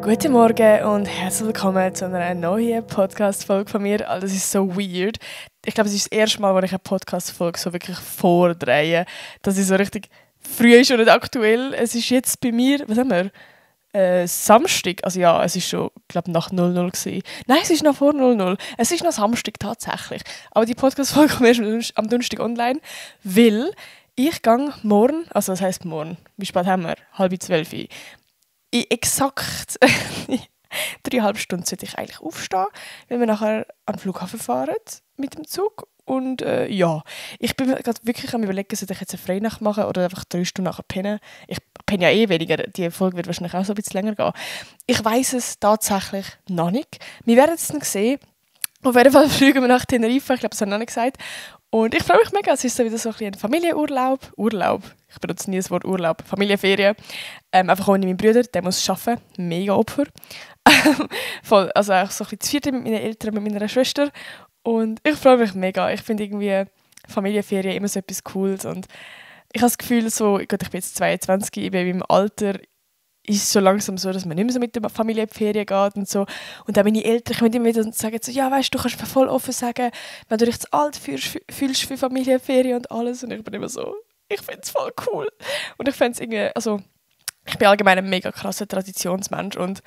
Guten Morgen und herzlich willkommen zu einer neuen Podcast-Folge von mir. Also, das ist so weird. Ich glaube, es ist das erste Mal, wo ich eine Podcast-Folge so wirklich vordrehe. Das ist so richtig früh ist und nicht aktuell. Es ist jetzt bei mir, was haben wir? Samstag. Also ja, es ist schon, glaube nach 00 gewesen. Nein, es ist noch vor 00. Es ist noch Samstag tatsächlich. Aber die Podcast-Folge kommt erst am Donnerstag online, weil ich gehe morgen, also was heisst morgen? Wie spät haben wir? 11:30. In exakt 3,5 Stunden sollte ich eigentlich aufstehen, weil wir nachher am Flughafen fahren mit dem Zug. Und ja, ich bin mir gerade wirklich am Überlegen, sollte ich jetzt eine Freinacht machen oder einfach 3 Stunden nachher pennen. Ich penne ja eh weniger, die Folge wird wahrscheinlich auch so ein bisschen länger gehen. Ich weiss es tatsächlich noch nicht. Wir werden es dann sehen. Auf jeden Fall fliegen wir nach Teneriffa, ich glaube, das habe ich noch nicht gesagt. Und ich freue mich mega, es ist so wieder so ein Familienurlaub. Ich benutze nie das Wort Urlaub. Familienferien. Einfach ohne meinen Bruder, der muss arbeiten. Mega Opfer. Voll, also auch so ein bisschen zu viert mit meinen Eltern, mit meiner Schwester. Und ich freue mich mega. Ich finde irgendwie Familienferien immer so etwas Cooles. Und ich habe das Gefühl, so, gut, ich bin jetzt 22, ich bin in meinem Alter, ist es so langsam so, dass man nicht mehr so mit der Familie in die Ferien geht und so. Und dann meine Eltern kommen immer wieder und sagen so, ja, weißt du, kannst mir voll offen sagen, wenn du dich zu alt fühlst für Familienferien und alles. Und ich bin immer so, ich finde es voll cool. Und ich finde es irgendwie, also, ich bin allgemein ein mega krasser Traditionsmensch und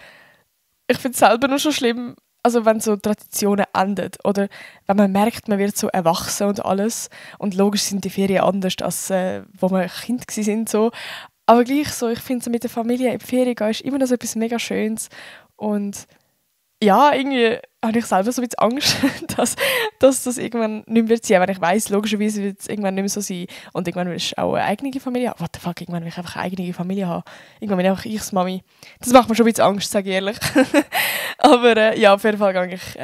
ich finde es selber nur schon schlimm, also wenn so Traditionen enden oder wenn man merkt, man wird so erwachsen und alles. Und logisch sind die Ferien anders, als wo wir Kind waren. So. Aber gleich so, ich finde so mit der Familie in die Ferien gehen ist immer noch so etwas mega Schönes. Und ja, irgendwie habe ich selber so ein bisschen Angst, dass das irgendwann nicht mehr wird sein. Wenn ich weiss, logischerweise wird es irgendwann nicht mehr so sein. Und irgendwann willst du auch eine eigene Familie haben. What the fuck, irgendwann will ich einfach eine eigene Familie haben. Irgendwann bin ich einfach ich Mami. Das macht mir schon ein bisschen Angst, sage ich ehrlich. Aber ja, auf jeden Fall gehe ich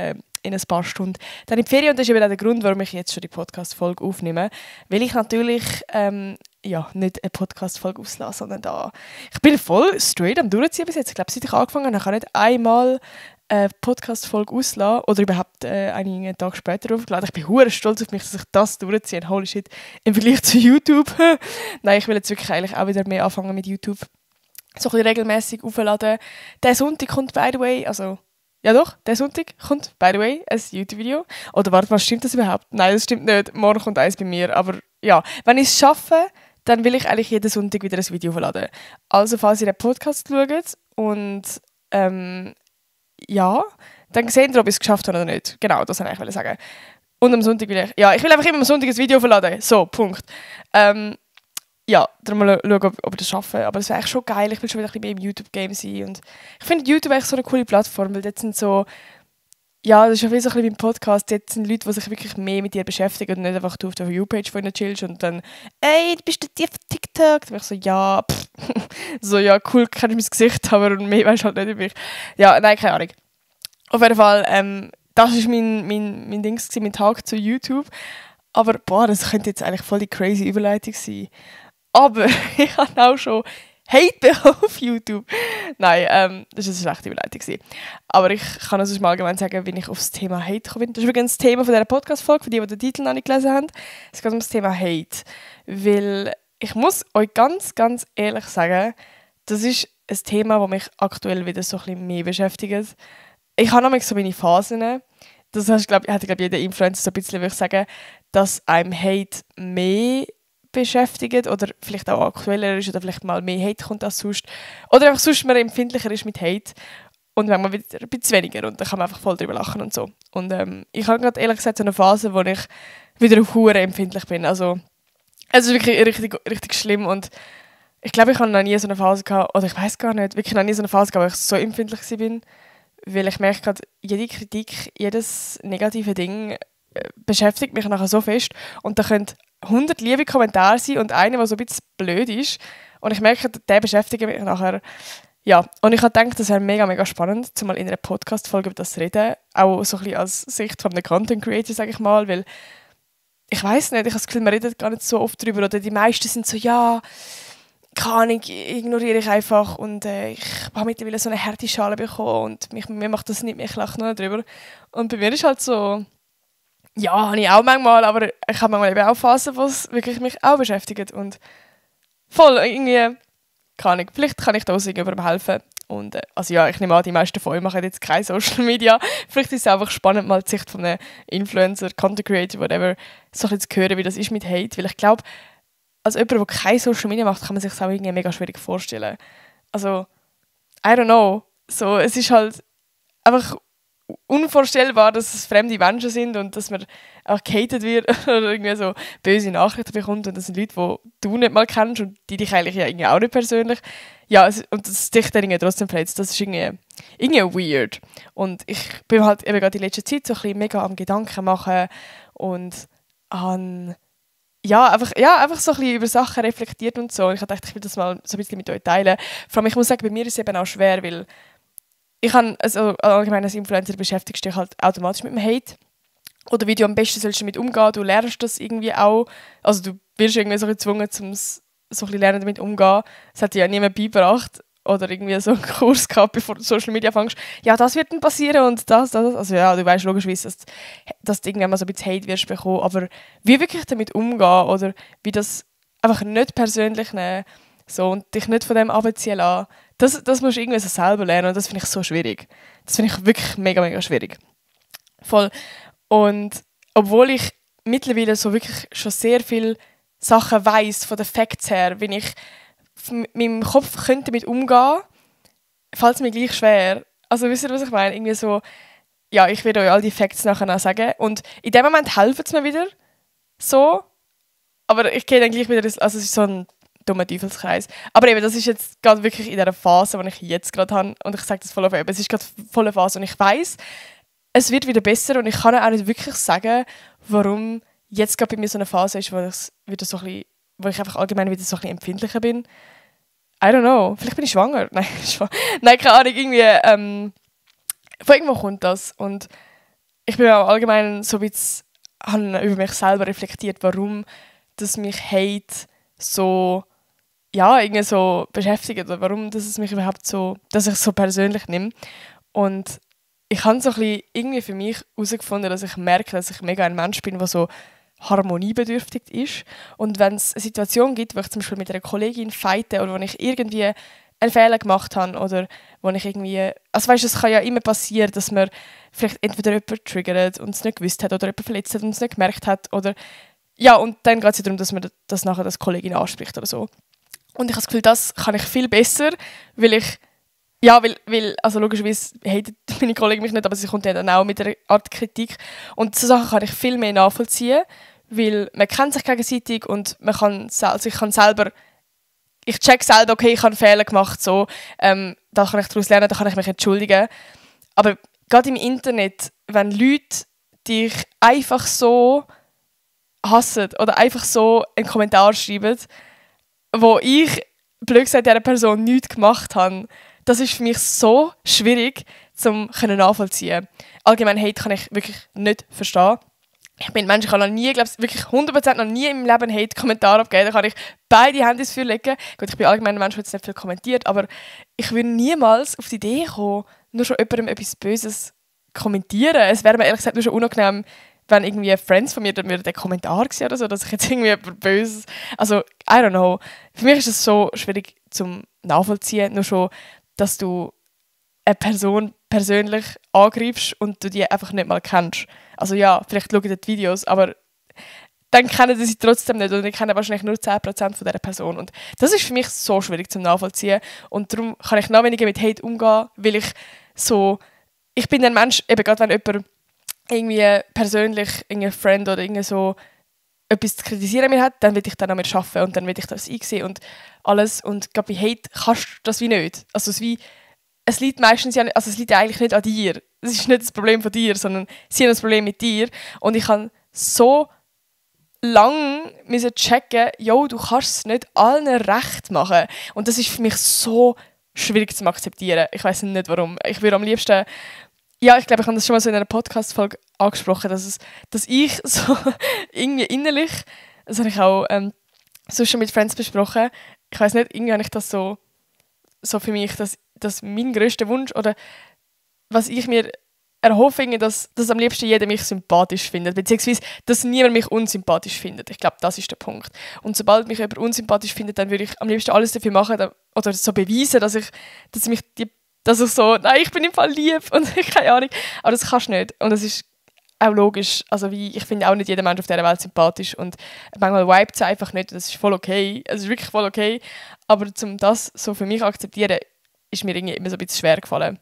in ein paar Stunden dann in die Ferien. Und das ist eben auch der Grund, warum ich jetzt schon die Podcast-Folge aufnehme. Weil ich natürlich ja, nicht eine Podcast-Folge auslasse, sondern da. Ich bin voll straight am Durchziehen bis jetzt. Ich glaube, seit ich angefangen habe, kann ich nicht einmal eine Podcast-Folge auslassen oder überhaupt einen Tag später aufgeladen. Ich bin hure stolz auf mich, dass ich das durchziehe. Holy shit. Im Vergleich zu YouTube. Nein, ich will jetzt wirklich eigentlich auch wieder mehr anfangen mit YouTube. So ein bisschen regelmässig aufladen. Der Sonntag kommt, by the way, also ja doch, der Sonntag kommt, by the way, ein YouTube-Video. Oder warte, was stimmt das überhaupt? Nein, das stimmt nicht. Morgen kommt eins bei mir. Aber ja, wenn ich es schaffe, dann will ich eigentlich jeden Sonntag wieder ein Video hochladen. Also falls ihr den Podcast schaut und ja, dann seht ihr, ob ich es geschafft habe oder nicht. Genau, das wollte ich sagen. Und am Sonntag will ich einfach immer am Sonntag ein Video hochladen. So, Punkt. Ja, darum mal schauen, ob ich das schaffe. Aber das wäre eigentlich schon geil. Ich will schon wieder ein bisschen mehr im YouTube-Game sein. Und ich finde YouTube eigentlich so eine coole Plattform, weil dort sind so, ja, das ist ja wie so ein bisschen beim Podcast, dort sind Leute, die sich wirklich mehr mit dir beschäftigen und nicht einfach du auf der You-Page von ihnen chillst und dann, ey, bist du die auf TikTok? Dann bin ich so, ja, so, ja, cool, kennst du mein Gesicht, aber mehr weißt du halt nicht über mich. Ja, nein, keine Ahnung. Auf jeden Fall, das war mein Ding, mein Tag zu YouTube. Aber, boah, das könnte jetzt eigentlich voll die crazy Überleitung sein. Aber ich habe auch schon Hate bekommen auf YouTube. Nein, das war eine schlechte Überleitung. Aber ich kann also mal allgemein sagen, wie ich auf das Thema Hate gekommen bin. Das ist übrigens das Thema von dieser Podcast-Folge, für die den Titel noch nicht gelesen haben. Es geht um das Thema Hate. Weil ich muss euch ganz, ganz ehrlich sagen, das ist ein Thema, das mich aktuell wieder so ein bisschen mehr beschäftigt. Ich habe nämlich so meine Phasen. Das hat, jeder Influencer so ein bisschen, würde ich sagen, dass einem Hate mehr beschäftigt oder vielleicht auch aktueller ist oder vielleicht mal mehr Hate kommt als sonst. Oder einfach sonst man empfindlicher ist mit Hate und manchmal wieder ein bisschen weniger und dann kann man einfach voll drüber lachen und so. Und ich habe gerade ehrlich gesagt so eine Phase, wo ich wieder auf hure empfindlich bin. Also es ist wirklich richtig, richtig schlimm und ich glaube, ich habe noch nie so eine Phase gehabt, oder ich weiß gar nicht, wirklich noch nie so eine Phase gehabt, wo ich so empfindlich bin, weil ich merke gerade, jede Kritik, jedes negative Ding beschäftigt mich nachher so fest und da können 100 liebe Kommentare sein und einer, der so ein bisschen blöd ist und ich merke, der beschäftigt mich nachher. Ja, und ich habe gedacht, das wäre mega, mega spannend, zumal in einer Podcast-Folge über das zu reden, auch so ein bisschen als Sicht von einem Content-Creator, sage ich mal, weil ich weiß nicht, ich habe das Gefühl, man redet gar nicht so oft darüber oder die meisten sind so, ja, keine Ahnung, ignoriere ich einfach und ich habe mittlerweile so eine harte Schale bekommen und mir macht das nicht mehr, ich lache noch drüber. Und bei mir ist halt so, ja, habe ich auch manchmal, aber ich habe manchmal eben auch Phasen, wo es wirklich mich auch beschäftigt und voll irgendwie, keine Ahnung, vielleicht kann ich da auch jemandem helfen. Und also ja, ich nehme an, die meisten von euch machen jetzt kein Social Media. Vielleicht ist es einfach spannend, mal die Sicht von einem Influencer, Content Creator, whatever, so ein bisschen zu hören, wie das ist mit Hate. Weil ich glaube, als jemand, der kein Social Media macht, kann man sich das auch irgendwie mega schwierig vorstellen. Also, I don't know. So, es ist halt einfach unvorstellbar, dass es fremde Menschen sind und dass man auch gehatet wird oder irgendwie so böse Nachrichten bekommt und das sind Leute, die du nicht mal kennst und die dich eigentlich ja irgendwie auch nicht persönlich. Ja, und das dich dann irgendwie trotzdem verletzt, das ist irgendwie weird. Und ich bin halt eben gerade in letzter Zeit so ein bisschen mega am Gedanken machen und an einfach so ein bisschen über Sachen reflektiert und so. Und ich dachte, ich will das mal so ein bisschen mit euch teilen. Vor allem, ich muss sagen, bei mir ist es eben auch schwer, weil ich habe, also allgemein als Influencer beschäftigst du dich halt automatisch mit dem Hate. Oder wie du am besten sollst damit umgehen. Du lernst das irgendwie auch. Also du wirst irgendwie so gezwungen, um so ein bisschen lernen damit umzugehen. Das hat dir ja niemand beigebracht. Oder irgendwie so einen Kurs gehabt, bevor du Social Media fängst. Ja, das wird dann passieren und das. Also ja, du weißt logischerweise, dass du irgendwann mal so ein bisschen Hate wirst bekommen. Aber wie wirklich damit umgehen oder wie das einfach nicht persönlich nehmen so, und dich nicht von dem abziehen lassen, das musst du irgendwie so selber lernen und das finde ich so schwierig. Das finde ich wirklich mega, mega schwierig. Voll. Und obwohl ich mittlerweile so wirklich schon sehr viele Sachen weiss, von den Facts her, wenn ich mit meinem Kopf könnte damit umgehen, fällt es mir gleich schwer. Also wisst ihr, was ich meine? Irgendwie so, ja, ich werde euch all die Facts nachher noch sagen und in dem Moment helfen es mir wieder so, aber ich gehe dann gleich wieder, also es ist so ein dummer Teufelskreis. Aber eben, das ist jetzt gerade wirklich in dieser Phase, die ich jetzt gerade habe und ich sage das voll auf eben, es ist gerade volle Phase und ich weiss, es wird wieder besser und ich kann auch nicht wirklich sagen, warum jetzt gerade bei mir so eine Phase ist, wo ich einfach allgemein wieder so ein bisschen empfindlicher bin. I don't know. Vielleicht bin ich schwanger. Nein, keine Ahnung. Irgendwie, von irgendwo kommt das. Und ich bin auch allgemein so ein bisschen über mich selber reflektiert, warum das mich Hate so, ja, irgendwie so beschäftigt oder warum das es mich überhaupt so, dass ich es so persönlich nehme. Und ich habe so ein bisschen irgendwie für mich herausgefunden, dass ich merke, dass ich mega ein Mensch bin, der so harmoniebedürftig ist. Und wenn es eine Situation gibt, wo ich zum Beispiel mit einer Kollegin fighte oder wo ich irgendwie einen Fehler gemacht habe oder wo ich irgendwie... Also weißt du, es kann ja immer passieren, dass man vielleicht entweder jemanden triggert und es nicht gewusst hat oder jemanden verletzt hat und es nicht gemerkt hat oder... Ja, und dann geht es ja darum, dass man das nachher als Kollegin anspricht oder so. Und ich habe das Gefühl, das kann ich viel besser, weil ich... Ja, weil also logischerweise hatet meine Kollegin mich nicht, aber sie kommt ja dann auch mit einer Art Kritik. Und so Sachen kann ich viel mehr nachvollziehen, weil man kennt sich gegenseitig und man kann, also ich check selber, okay, ich habe einen Fehler gemacht, so, da kann ich daraus lernen, da kann ich mich entschuldigen. Aber gerade im Internet, wenn Leute dich einfach so hassen oder einfach so einen Kommentar schreiben, wo ich, blöd gesagt, dieser Person nichts gemacht habe, das ist für mich so schwierig zum nachvollziehen. Allgemein Hate kann ich wirklich nicht verstehen. Ich bin ein Mensch, ich habe noch nie, glaube ich, wirklich 100% noch nie im Leben Hate-Kommentar abgegeben. Da kann ich beide Hände ins Feuer legen. Gut, ich bin allgemein ein Mensch, der jetzt nicht viel kommentiert, aber ich würde niemals auf die Idee kommen, nur schon jemandem etwas Böses kommentieren. Es wäre mir ehrlich gesagt nur schon unangenehm, wenn irgendwie Friends von mir dann den Kommentar sehen oder so, dass ich jetzt irgendwie jemand Böses... Also, I don't know. Für mich ist es so schwierig zum nachvollziehen, nur schon, dass du eine Person persönlich angreifst und du die einfach nicht mal kennst. Also ja, vielleicht schauen die Videos, aber dann kennen sie trotzdem nicht oder die kennen wahrscheinlich nur 10% von dieser Person. Und das ist für mich so schwierig zum Nachvollziehen und darum kann ich noch weniger mit Hate umgehen, weil ich bin ein Mensch, eben gerade wenn jemand irgendwie persönlich irgendein Friend oder irgendwie so etwas zu kritisieren mir hat, dann will ich dann an mir arbeiten und dann will ich das einsehen und alles. Und gerade bei Hate kannst du das wie nicht. Also es liegt meistens ja nicht, also es liegt ja eigentlich nicht an dir. Es ist nicht das Problem von dir, sondern sie haben das Problem mit dir. Und ich kann so lange checken, yo, du kannst es nicht allen recht machen. Und das ist für mich so schwierig zu akzeptieren. Ich weiß nicht warum. Ich würde am liebsten... Ja, ich glaube, ich habe das schon mal so in einer Podcast-Folge angesprochen, dass ich so irgendwie innerlich, das habe ich auch so schon mit Friends besprochen, ich weiß nicht, irgendwie habe ich das so für mich, dass mein grösster Wunsch oder was ich mir erhoffe, dass am liebsten jeder mich sympathisch findet, beziehungsweise, dass niemand mich unsympathisch findet. Ich glaube, das ist der Punkt. Und sobald mich jemand unsympathisch findet, dann würde ich am liebsten alles dafür machen oder so beweisen, dass mich die dass ich so, nein, ich bin im Fall lieb und keine Ahnung. Aber das kannst du nicht. Und das ist auch logisch. Also ich finde auch nicht jeder Mensch auf dieser Welt sympathisch und manchmal vibet es einfach nicht. Das ist voll okay. Es ist wirklich voll okay. Aber um das so für mich zu akzeptieren, ist mir irgendwie immer so ein bisschen schwer gefallen.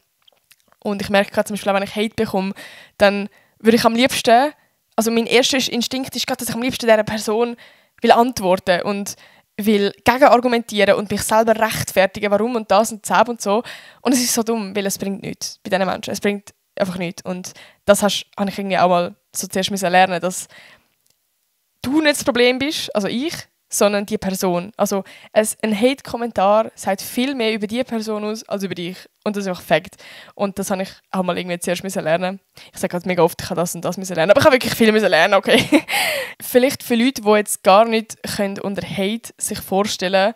Und ich merke gerade zum Beispiel, wenn ich Hate bekomme, dann würde ich am liebsten, also mein erster Instinkt ist gerade, dass ich am liebsten dieser Person will antworten und will gegenargumentieren und mich selber rechtfertigen, warum und das und das und so. Und es ist so dumm, weil es bringt nichts bei diesen Menschen. Es bringt einfach nichts. Und das habe ich irgendwie auch mal so zuerst lernen, dass du nicht das Problem bist, also ich, sondern die Person. Also ein Hate-Kommentar sagt viel mehr über die Person aus, als über dich. Und das ist einfach Fakt. Und das habe ich auch mal irgendwie zuerst lernen. Ich sage halt mega oft, ich habe das und das lernen. Aber ich habe wirklich viel lernen, okay. Vielleicht für Leute, die jetzt gar nicht können unter Hate sich vorstellen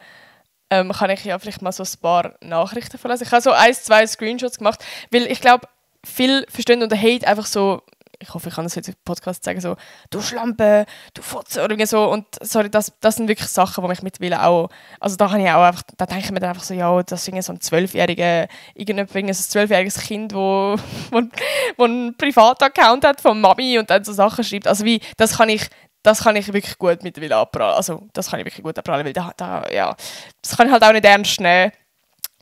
können, kann ich ja vielleicht mal so ein paar Nachrichten vorlesen. Ich habe so 1-2 Screenshots gemacht, weil ich glaube, viele verstehen unter Hate einfach so, ich hoffe, ich kann das jetzt im Podcast sagen, so, du Schlampe, du Fotze oder irgendwie so. Und sorry, das sind wirklich Sachen, die mich mittlerweile auch, also da habe ich auch einfach, da denke ich mir dann einfach so, ja, das ist so ein 12-jähriges Kind, wo einen Privataccount hat von Mami und dann so Sachen schreibt. Also wie, das kann ich wirklich gut mittlerweile abprallen. Also das kann ich wirklich gut abprallen, weil das kann ich halt auch nicht ernst nehmen.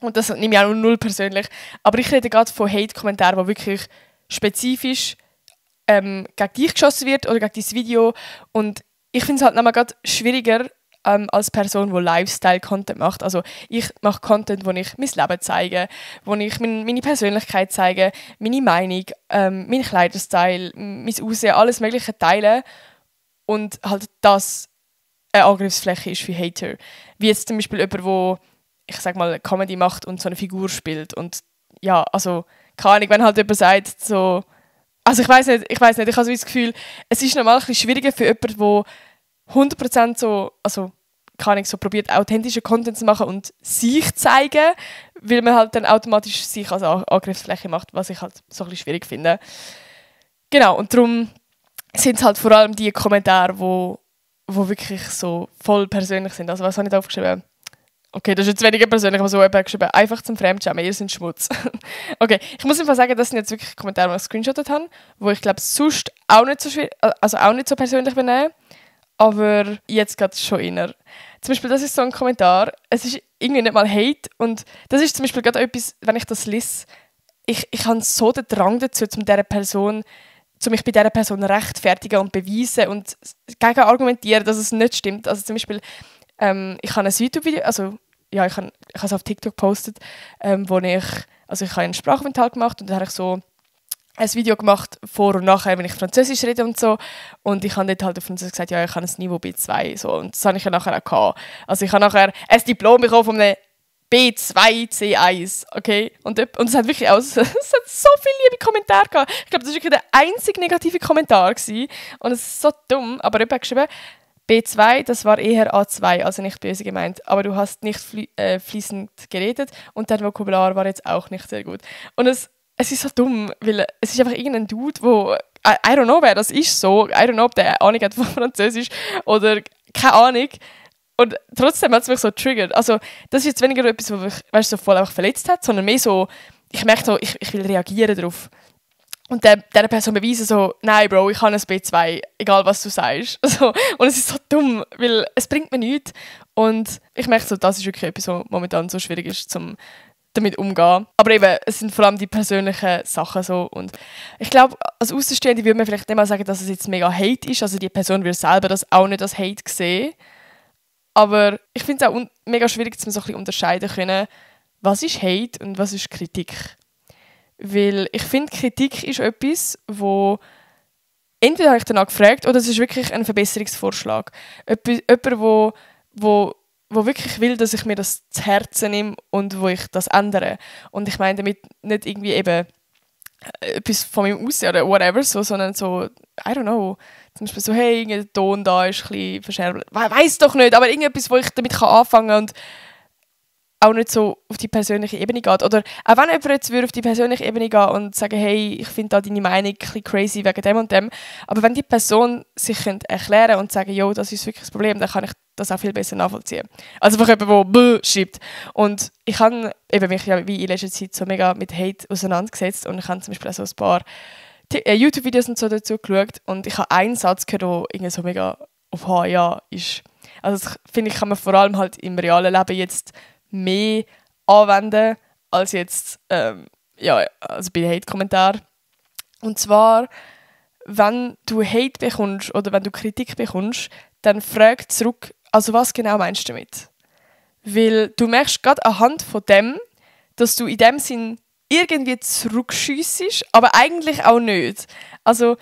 Und das nehme ich auch null persönlich. Aber ich rede gerade von Hate-Kommentaren, die wirklich spezifisch gegen dich geschossen wird oder gegen dein Video. Und ich finde es halt nochmal gerade schwieriger als Person, die Lifestyle-Content macht. Also ich mache Content, wo ich mein Leben zeige, wo ich meine Persönlichkeit zeige, meine Meinung, meinen Kleiderstyle, mein Aussehen, alles Mögliche teile. Und halt das eine Angriffsfläche ist für Hater. Wie jetzt zum Beispiel jemand, der, ich sag mal, Comedy macht und so eine Figur spielt. Und ja, also, keine Ahnung, wenn halt jemand sagt, so. Also ich weiß nicht, ich habe so das Gefühl, es ist normal ein bisschen schwieriger für jemanden, der 100% so, also keine Ahnung, so probiert, authentischen Content zu machen und sich zeigen, weil man halt dann automatisch sich als Angriffsfläche macht, was ich halt so ein bisschen schwierig finde. Genau, und darum sind es halt vor allem die Kommentare, wo wirklich so voll persönlich sind. Also was habe ich da aufgeschrieben? Okay, das ist jetzt weniger persönlich, aber so eben geschrieben, einfach zum Fremdschämen, ihr seid Schmutz. Okay, ich muss einfach sagen, das sind jetzt wirklich Kommentare, die ich gescreenshottet habe, wo ich glaube, sonst auch nicht so schwierig, also auch nicht so persönlich benehmen, aber jetzt gerade schon eher. Zum Beispiel, das ist so ein Kommentar, es ist irgendwie nicht mal Hate und das ist zum Beispiel gerade etwas, wenn ich das lese, ich habe so den Drang dazu, mich bei dieser Person rechtfertigen und beweisen und gegen argumentieren, dass es nicht stimmt. Also zum Beispiel, ich habe ein YouTube-Video, also ja, ich habe es auf TikTok gepostet, wo ich habe einen Sprachaufenthalt gemacht und dann habe ich so ein Video gemacht, vor und nachher, wenn ich Französisch rede und so. Und ich habe dort halt auf Französisch gesagt, ja, ich habe ein Niveau B2. So. Und das habe ich ja nachher auch gehabt. Also ich habe nachher ein Diplom bekommen von einem B2 C1, okay? Und es hat wirklich es hat so viele liebe Kommentare gehabt. Ich glaube, das war wirklich der einzige negative Kommentar gewesen. Und es ist so dumm, aber jemand hat geschrieben, B2, das war eher A2, also nicht böse gemeint. Aber du hast nicht fließend geredet und dein Vokabular war jetzt auch nicht sehr gut. Und es ist so dumm, weil es ist einfach irgendein Dude, wo I don't know, wer das ist so. I don't know, ob der Ahnung hat von Französisch oder keine Ahnung. Und trotzdem hat es mich so getriggert. Also das ist jetzt weniger etwas, was mich so voll einfach verletzt hat, sondern mehr so, ich merke so, ich will reagieren darauf. Und dieser Person beweisen so, nein Bro, ich habe ein B2, egal was du sagst. Also, und es ist so dumm, weil es bringt mir nichts. Und ich merke so, das ist wirklich etwas, was momentan so schwierig ist, damit umzugehen. Aber eben, es sind vor allem die persönlichen Sachen so. Und ich glaube, als Außenstehende würde man vielleicht nicht mal sagen, dass es jetzt mega Hate ist. Also die Person würde selber das auch nicht als Hate sehen. Aber ich finde es auch mega schwierig, dass man so ein bisschen unterscheiden können, was ist Hate und was ist Kritik. Weil ich finde, Kritik ist etwas, wo entweder habe ich danach gefragt oder es ist wirklich ein Verbesserungsvorschlag. Jemand, wo wirklich will, dass ich mir das zu Herzen nehme und wo ich das ändere. Und ich meine damit nicht irgendwie eben etwas von meinem Aussehen oder whatever, sondern so, I don't know, zum Beispiel so, hey, der Ton da ist ein bisschen verscherbelt. Weiss doch nicht, aber irgendetwas, wo ich damit anfangen kann. Und auch nicht so auf die persönliche Ebene geht. Oder auch wenn jemand jetzt auf die persönliche Ebene gehen und sagen, hey, ich finde da deine Meinung ein bisschen crazy wegen dem und dem. Aber wenn die Person sich erklären und sagen, jo, das ist wirklich das Problem, dann kann ich das auch viel besser nachvollziehen. Also einfach jemand, der schreibt. Und ich habe mich ja wie in letzter Zeit so mega mit Hate auseinandergesetzt und ich habe zum Beispiel auch so ein paar YouTube-Videos und so dazu geschaut und ich habe einen Satz gehört, der irgendwie so mega auf HA ist. Also das finde ich, kann man vor allem halt im realen Leben jetzt mehr anwenden als jetzt also bei Hate-Kommentaren. Und zwar, wenn du Hate bekommst oder wenn du Kritik bekommst, dann frag zurück, also was genau meinst du damit? Weil du merkst gerade anhand von dem, dass du in dem Sinn irgendwie zurückschiessest, aber eigentlich auch nicht. Also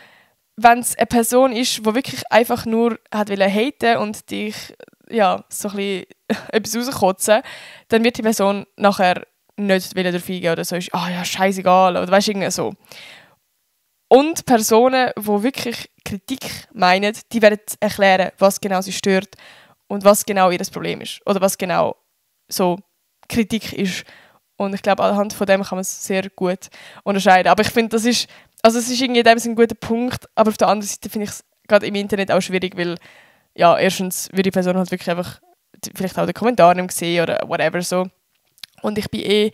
wenn es eine Person ist, die wirklich einfach nur hat haten und dich so ein bisschen etwas rauskotzen, dann wird die Person nachher nicht darauf eingehen oder so ist, scheißegal oder weißt du, irgendwie so. Und Personen, die wirklich Kritik meinen, die werden erklären, was genau sie stört und was genau ihr Problem ist oder was genau so Kritik ist. Und ich glaube, anhand von dem kann man es sehr gut unterscheiden. Aber ich finde, es ist irgendwie in dem Sinne ein guter Punkt, aber auf der anderen Seite finde ich es gerade im Internet auch schwierig, weil erstens würde die Person halt wirklich einfach vielleicht auch den Kommentar nicht sehen oder whatever so. Und ich bin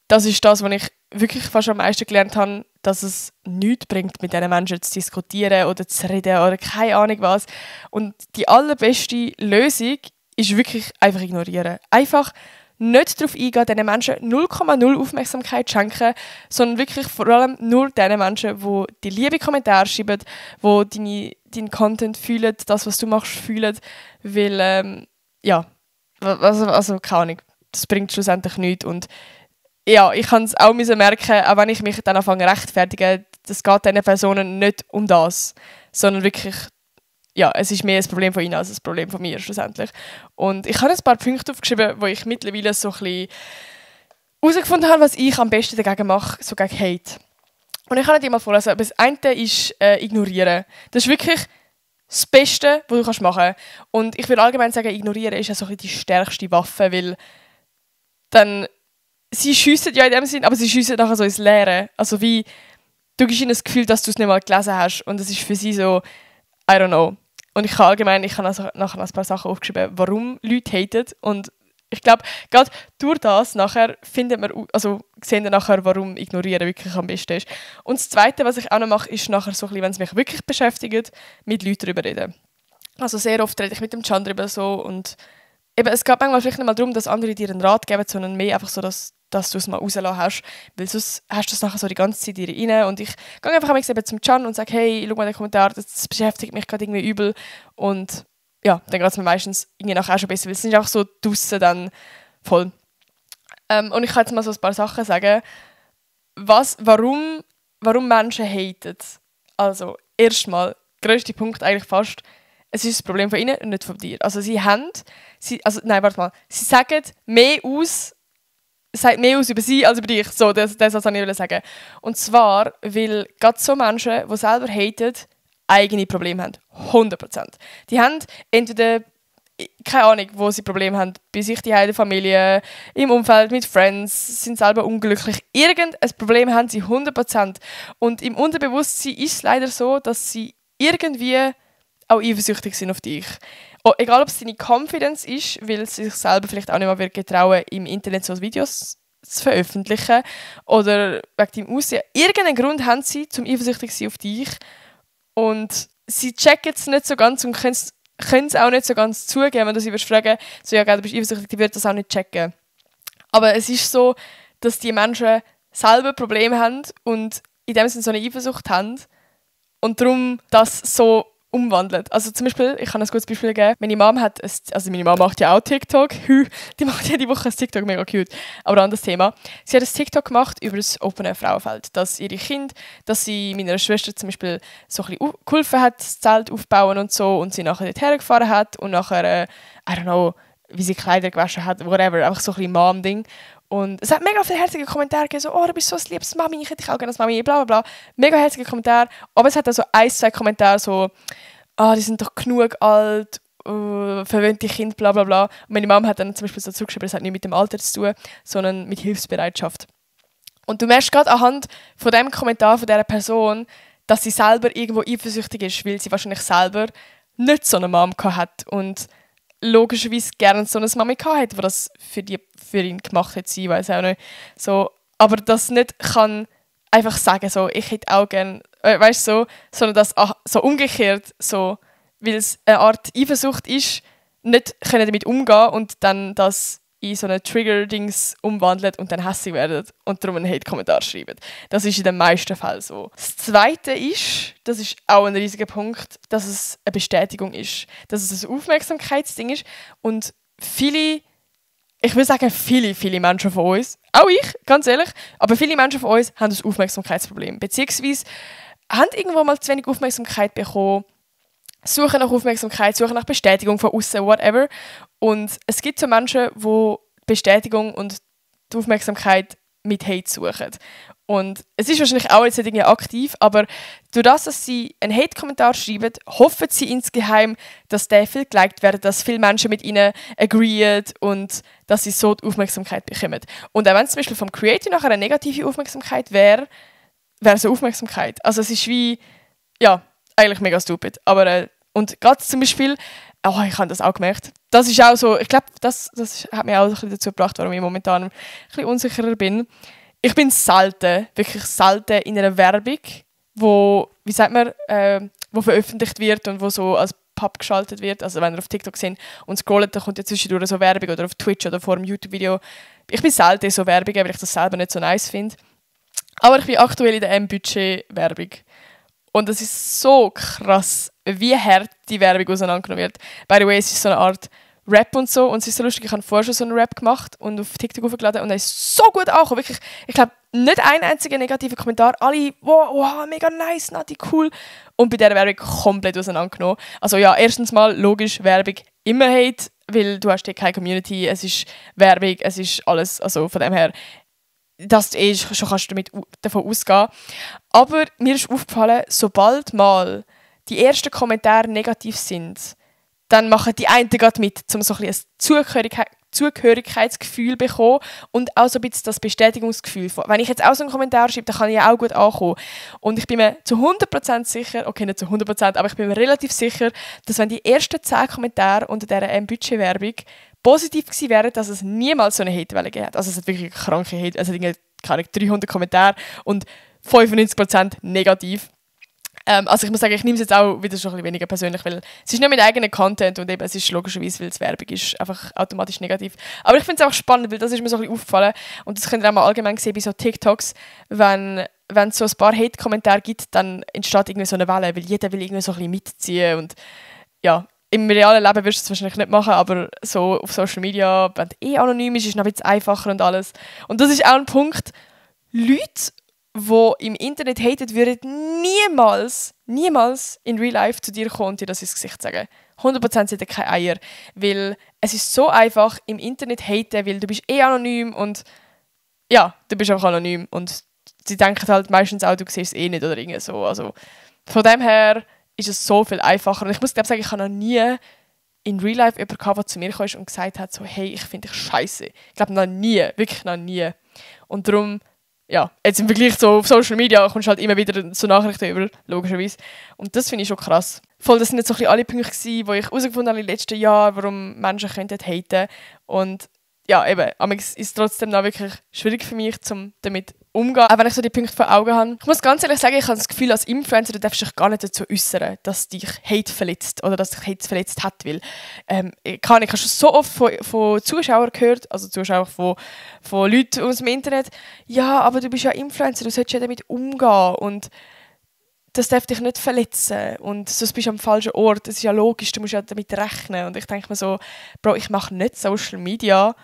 das ist das, was ich wirklich fast am meisten gelernt habe, dass es nichts bringt, mit diesen Menschen zu diskutieren oder zu reden oder keine Ahnung was. Und die allerbeste Lösung ist wirklich einfach ignorieren. Einfach nicht darauf eingehen, diesen Menschen 0,0 Aufmerksamkeit schenken, sondern wirklich vor allem nur den Menschen, die die liebe Kommentare schreiben, die deinen Content fühlen, das, was du machst, fühlen. Weil, also keine Ahnung, das bringt schlussendlich nichts. Und ja, ich kann es auch merken, auch wenn ich mich dann anfange zu rechtfertigen, das geht diesen Personen nicht um das, sondern wirklich, es ist mehr ein Problem von ihnen als ein Problem von mir schlussendlich. Und ich habe ein paar Punkte aufgeschrieben, wo ich mittlerweile so ein bisschen herausgefunden habe, was ich am besten dagegen mache, so gegen Hate. Und ich kann dir mal vorlesen, aber das eine ist ignorieren. Das ist wirklich das Beste, was du machen kannst. Und ich würde allgemein sagen, ignorieren ist ja so ein bisschen die stärkste Waffe, weil dann sie schiessen ja in dem Sinn, aber sie schiessen nachher so ins Leere. Also wie, du gibst ihnen das Gefühl, dass du es nicht mal gelesen hast und es ist für sie so, I don't know. Und ich habe also nachher ein paar Sachen aufgeschrieben, warum Leute haten. Und ich glaube, gerade durch das nachher sehen wir nachher, warum Ignorieren wirklich am besten ist. Und das Zweite, was ich auch noch mache, ist nachher so ein bisschen, wenn es mich wirklich beschäftigt, mit Leuten darüber reden. Also sehr oft rede ich mit dem Can darüber so und eben, es geht manchmal vielleicht nicht mal darum, dass andere dir einen Rat geben, sondern mehr einfach so, dass du es mal rausgelassen hast, weil sonst hast du es nachher so die ganze Zeit in dir rein und ich gehe einfach eben zum Can und sage, hey, schau mal den Kommentar, das beschäftigt mich gerade irgendwie übel und ja, dann geht es mir meistens irgendwie nachher auch schon besser, weil es sind einfach so draussen dann voll. Und ich kann jetzt mal so ein paar Sachen sagen, warum Menschen haten. Also, erstmal, der grösste Punkt eigentlich fast, es ist das Problem von ihnen und nicht von dir. Also sie sagen mehr aus, sagt mehr aus über sie als über dich. So, das wollte ich sagen. Und zwar, weil gerade so Menschen, die selber haten, eigene Probleme haben. 100%. Die haben entweder, keine Ahnung, wo sie Probleme haben, bei sich die in der Familie, im Umfeld, mit Friends, sind selber unglücklich. Irgendein Problem haben sie 100%. Und im Unterbewusstsein ist es leider so, dass sie irgendwie auch eifersüchtig sind auf dich. Egal, ob es deine Confidence ist, weil sie sich selber vielleicht auch nicht mehr getrauen, im Internet so Videos zu veröffentlichen oder wegen deinem Aussehen. Irgendeinen Grund haben sie, zum eifersüchtig zu sein auf dich. Und sie checken es nicht so ganz und können es auch nicht so ganz zugeben. Wenn du sie fragen, so, ja, du bist eifersüchtig, die würden das auch nicht checken. Aber es ist so, dass die Menschen selber Probleme haben und in dem Sinne so eine Eifersucht haben und darum das so umwandelt. Also zum Beispiel, ich kann ein gutes Beispiel geben. Meine Mom macht ja auch TikTok. Die macht jede Woche ein TikTok, mega cute. Aber anderes Thema. Sie hat ein TikTok gemacht über das offene Frauenfeld. Dass ihre Kinder, dass sie meiner Schwester zum Beispiel so ein bisschen geholfen hat, das Zelt aufbauen und so. Und sie nachher dorthin gefahren hat und nachher, I don't know, wie sie Kleider gewaschen hat, whatever. Einfach so ein bisschen Mom-Ding. Und es hat mega viele herzige Kommentare gegeben, so, oh, du bist so ein liebes Mami, ich hätte dich auch gerne als Mami, bla bla bla. Mega herzige Kommentare. Aber es hat auch so 1, 2 Kommentare, so, die sind doch genug alt verwöhnte Kind, bla bla bla. Und meine Mama hat dann zum Beispiel so zurückgeschrieben, es hat nicht mit dem Alter zu tun, sondern mit Hilfsbereitschaft. Und du merkst gerade anhand von dem Kommentar von dieser Person, dass sie selber irgendwo eifersüchtig ist, weil sie wahrscheinlich selber nicht so eine Mom hat und logischerweise gerne so eine Mami hat, die das für ihn gemacht hat, sie weiß auch nicht. So, aber das nicht kann einfach sagen, so, ich hätte auch gerne, weißt du, so, sondern das so umgekehrt, so, weil es eine Art Eifersucht ist, nicht können damit umgehen und dann das in so eine Trigger-Dings umwandelt und dann hässlich werden und darum einen Hate-Kommentar schreiben. Das ist in den meisten Fällen so. Das Zweite ist, das ist auch ein riesiger Punkt, dass es eine Bestätigung ist. Dass es ein Aufmerksamkeitsding ist und viele, ich will sagen viele Menschen von uns, auch ich, ganz ehrlich, aber viele Menschen von uns haben ein Aufmerksamkeitsproblem. Beziehungsweise haben irgendwo mal zu wenig Aufmerksamkeit bekommen, suchen nach Aufmerksamkeit, suchen nach Bestätigung von außen, whatever. Und es gibt so Menschen, die Bestätigung und die Aufmerksamkeit mit Hate suchen. Und es ist wahrscheinlich auch jetzt nicht aktiv, aber durch das, dass sie einen Hate-Kommentar schreiben, hoffen sie insgeheim, dass der viel geliked wird, dass viele Menschen mit ihnen agreeen und dass sie so die Aufmerksamkeit bekommen. Und auch wenn es zum Beispiel vom Creator nachher eine negative Aufmerksamkeit wäre es eine Aufmerksamkeit. Also es ist wie, ja, eigentlich mega stupid. Aber und gerade zum Beispiel, ich habe das auch gemerkt, das ist auch so, ich glaube, das hat mich auch ein bisschen dazu gebracht, warum ich momentan ein bisschen unsicherer bin. Ich bin wirklich selten in einer Werbung, wo, wie sagt man, wo veröffentlicht wird und wo so als Pub geschaltet wird. Also wenn ihr auf TikTok sind und scrollt, dann kommt ja zwischendurch so Werbung oder auf Twitch oder vor einem YouTube-Video. Ich bin selten in so Werbungen, weil ich das selber nicht so nice finde. Aber ich bin aktuell in der M-Budget-Werbung. Und es ist so krass, wie hart die Werbung auseinandergenommen wird. By the way, es ist so eine Art Rap und so. Und es ist so lustig, ich habe vorher schon so einen Rap gemacht und auf TikTok hochgeladen. Und er ist so gut angekommen. Wirklich, ich glaube, nicht ein einziger negativer Kommentar. Alle, wow, mega nice, Nati, cool. Und bei dieser Werbung komplett auseinandergenommen. Also ja, erstens mal, logisch, Werbung immer Hate, weil du hast hier keine Community, es ist Werbung, es ist alles, also von dem her, dass du schon kannst davon ausgehen. Aber mir ist aufgefallen, sobald mal die ersten Kommentare negativ sind, dann machen die einen gerade mit, um so ein Zugehörigkeitsgefühl zu bekommen und auch so ein bisschen das Bestätigungsgefühl. Wenn ich jetzt auch so einen Kommentar schreibe, dann kann ich auch gut ankommen. Und ich bin mir zu 100% sicher, okay, nicht zu 100%, aber ich bin mir relativ sicher, dass wenn die ersten 10 Kommentare unter dieser Budget-Werbung positiv gewesen wären, dass es niemals so eine Hate-Welle gegeben hat. Also es hat wirklich eine kranke Hate, also keine 300 Kommentare und 95% negativ. Also ich muss sagen, ich nehme es jetzt auch wieder schon ein bisschen weniger persönlich, weil es ist nicht mit eigenem Content und eben es ist logischerweise, weil es Werbung ist, einfach automatisch negativ. Aber ich finde es auch spannend, weil das ist mir so ein bisschen aufgefallen und das könnt ihr auch mal allgemein sehen bei so TikToks, wenn es so ein paar Hate-Kommentare gibt, dann entsteht irgendwie so eine Welle, weil jeder will irgendwie so ein bisschen mitziehen und ja, im realen Leben wirst du es wahrscheinlich nicht machen, aber so auf Social Media, wenn du anonym ist es noch ein bisschen einfacher und alles. Und das ist auch ein Punkt, Leute, die im Internet haten, würden niemals in Real Life zu dir kommen und dir das ins Gesicht sagen. 100% sind keine Eier, weil es ist so einfach im Internet haten, weil du bist anonym und ja, du bist einfach anonym und sie denken halt meistens auch, du siehst es nicht oder irgendwie so. Also von dem her ist es so viel einfacher. Und ich muss sagen, ich habe noch nie in Real Life jemanden gehabt, der zu mir kam und gesagt hat, so, hey, ich finde dich scheiße. Ich glaube noch nie, wirklich noch nie. Und darum, ja, jetzt im Vergleich so auf Social Media kommst du halt immer wieder so Nachrichten über, logischerweise. Und das finde ich schon krass. Voll, das sind jetzt so ein bisschen alle Punkte gewesen, die ich herausgefunden habe in den letzten Jahren, warum Menschen haten könnten. Und ja, eben, es ist trotzdem noch wirklich schwierig für mich, damit umzugehen, auch wenn ich so die Punkte vor Augen habe. Ich muss ganz ehrlich sagen, ich habe das Gefühl, als Influencer, du darfst dich gar nicht dazu äußern, dass dich Hate verletzt oder dass dich Hate verletzt hat, weil ich habe schon so oft von Zuschauern gehört, also Zuschauer von Leuten aus dem Internet, ja, aber du bist ja Influencer, du solltest ja damit umgehen und das darf dich nicht verletzen und sonst bist du am falschen Ort, das ist ja logisch, du musst ja damit rechnen und ich denke mir so, Bro, ich mache nicht Social Media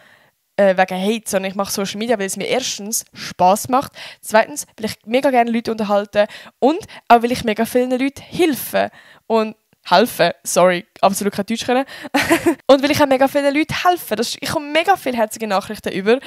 wegen Hate, sondern ich mache Social Media, weil es mir erstens Spass macht, zweitens weil ich mega gerne Leute unterhalten und auch weil ich mega vielen Leuten helfen, absolut kein Deutsch können. Und weil ich auch mega vielen Leuten helfe. Ich komme mega viele herzige Nachrichten über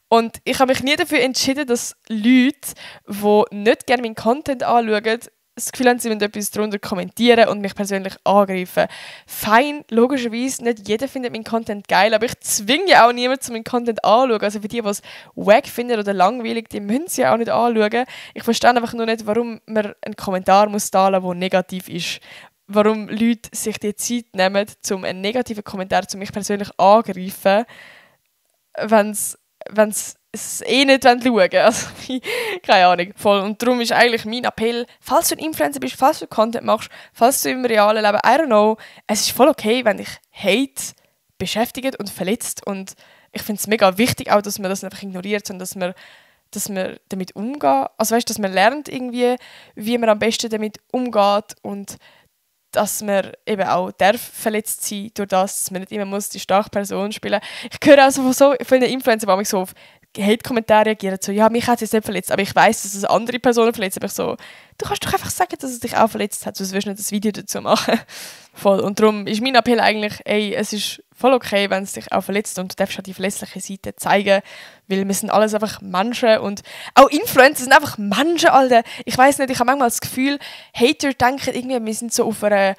und ich habe mich nie dafür entschieden, dass Leute, die nicht gerne meinen Content anschauen, das Gefühl haben, sie müssen etwas darunter kommentieren und mich persönlich angreifen. Fein, logischerweise, nicht jeder findet meinen Content geil, aber ich zwinge ja auch niemanden, meinen Content anzuschauen. Also für die es wack finden oder langweilig, die müssen sie ja auch nicht anschauen. Ich verstehe einfach nur nicht, warum man einen Kommentar muss teilen muss, der negativ ist. Warum Leute sich die Zeit nehmen, um einen negativen Kommentar zu mich persönlich angreifen, wenn es nicht schauen wollen. Also, keine Ahnung, voll. Und darum ist eigentlich mein Appell, falls du ein Influencer bist, falls du Content machst, falls du im realen Leben, I don't know, es ist voll okay, wenn dich Hate beschäftigt und verletzt. Und ich finde es mega wichtig auch, dass man das einfach ignoriert, sondern dass man damit umgeht. Also weißt, dass man lernt irgendwie, wie man am besten damit umgeht und dass man eben auch verletzt sein durch das, dass man nicht immer muss die starke Person spielen muss. Ich höre auch so von so vielen Influencern, die so auf Hate-Kommentare reagieren, so, ja, mich hat es jetzt nicht verletzt, aber ich weiss, dass es andere Personen verletzt. Aber ich so, du kannst doch einfach sagen, dass es dich auch verletzt hat, sonst wirst du nicht das Video dazu machen. Voll. Und darum ist mein Appell eigentlich, ey, es ist voll okay, wenn es dich auch verletzt und du darfst auch die verletzliche Seite zeigen, weil wir sind alles einfach Menschen und auch Influencer sind einfach Menschen, Alter. Ich weiss nicht, ich habe manchmal das Gefühl, Hater denken irgendwie, wir sind so auf einer,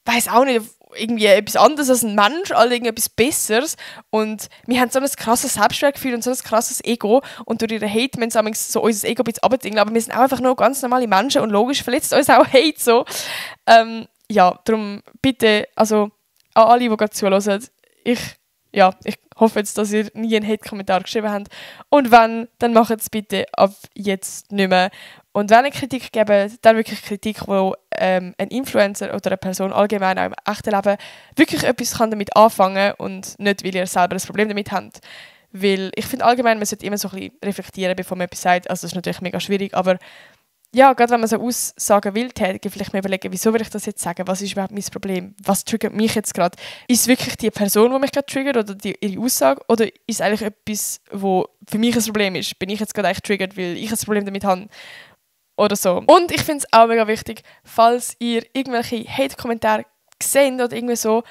weiss auch nicht, irgendwie etwas anderes als ein Mensch, also irgendetwas Besseres. Und wir haben so ein krasses Selbstwertgefühl und so ein krasses Ego. Und durch ihren Hate müssen wir so unser Ego ein bisschen abdingen. Aber wir sind auch einfach nur ganz normale Menschen und logisch verletzt uns auch Hate so. Ja, darum bitte, also an alle, die gerade zuhören, ich hoffe jetzt, dass ihr nie einen Hate-Kommentar geschrieben habt. Und wenn, dann macht es bitte ab jetzt nicht mehr. Und wenn ihr Kritik gebt, dann wirklich Kritik, wo ein Influencer oder eine Person allgemein auch im echten Leben wirklich etwas kann damit anfangen und nicht, weil ihr selber ein Problem damit habt. Weil ich finde allgemein, man sollte immer so ein bisschen reflektieren, bevor man etwas sagt. Also das ist natürlich mega schwierig, aber ja, gerade wenn man so Aussagen will tätigen, vielleicht mal überlegen, wieso will ich das jetzt sagen? Was ist überhaupt mein Problem? Was triggert mich jetzt gerade? Ist es wirklich die Person, die mich gerade triggert oder ihre Aussage? Oder ist es eigentlich etwas, wo für mich ein Problem ist? Bin ich jetzt gerade eigentlich triggert, weil ich ein Problem damit habe? Oder so. Und ich finde es auch mega wichtig, falls ihr irgendwelche Hate-Kommentare seht oder irgendwie so,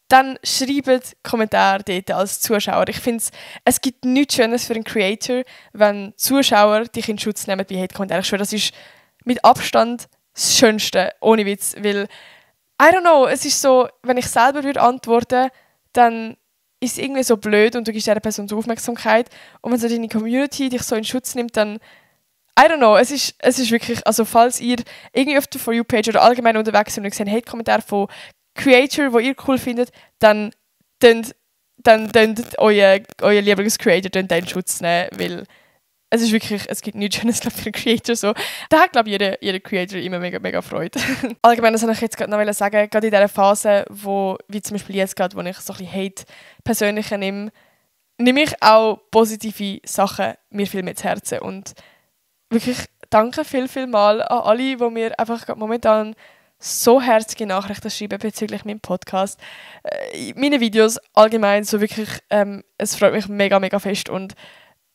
dann schreibt Kommentare dort als Zuschauer. Ich finde, es gibt nichts Schönes für einen Creator, wenn Zuschauer dich in Schutz nehmen bei Hate-Kommentaren. Ich schwöre, das ist mit Abstand das Schönste, ohne Witz. Weil, I don't know, es ist so, wenn ich selber würde antworten, dann ist es irgendwie so blöd und du gibst dieser Person so Aufmerksamkeit. Und wenn so deine Community dich so in Schutz nimmt, dann I don't know, es ist wirklich, also falls ihr irgendwie auf der For You-Page oder allgemein unterwegs seid und ihr seht Hate-Kommentare von Creator, die ihr cool findet, dann euer Lieblings-Creator den in Schutz nehmen, weil es ist wirklich, es gibt nichts Schönes für einen Creator so. Da hat, glaube ich, jeder Creator immer mega, mega Freude. Allgemein, das wollte ich jetzt gerade noch sagen, gerade in dieser Phase, wie zum Beispiel jetzt gerade, wo ich so ein bisschen Hate persönlich nehme ich auch positive Sachen mir viel mehr zu Herzen. Und wirklich danke viel mal an alle, die mir einfach gerade momentan so herzige Nachrichten schreiben bezüglich meinem Podcast. Meine Videos allgemein, so wirklich, es freut mich mega, mega fest und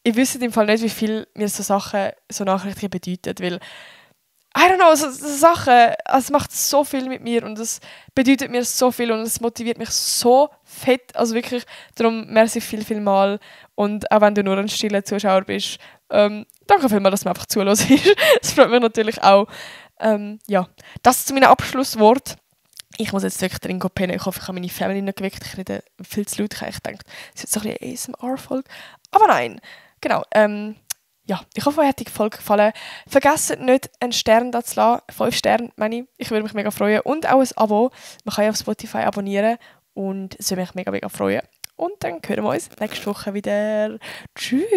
ich wüsste im Fall nicht, wie viel mir so Sachen, so Nachrichten bedeuten, weil I don't know, so Sachen, es macht so viel mit mir und es bedeutet mir so viel und es motiviert mich so fett, also wirklich, darum merci viel mal und auch wenn du nur ein stiller Zuschauer bist, danke vielmals, dass du mir einfach zuhörst. Das freut mich natürlich auch. Ja, das zu meinem Abschlusswort. Ich muss jetzt wirklich drin pennen. Ich hoffe, ich habe meine Family nicht geweckt. Ich rede viel zu laut. Ich dachte, es ist so ein bisschen ASMR-Folge. Aber nein, genau. Ja, ich hoffe, euch hat die Folge gefallen. Vergesst nicht, einen Stern da zu lassen. 5 Sterne, meine ich. Ich würde mich mega freuen. Und auch ein Abo. Man kann ja auf Spotify abonnieren. Und es würde mich mega, mega freuen. Und dann hören wir uns nächste Woche wieder. Tschüss!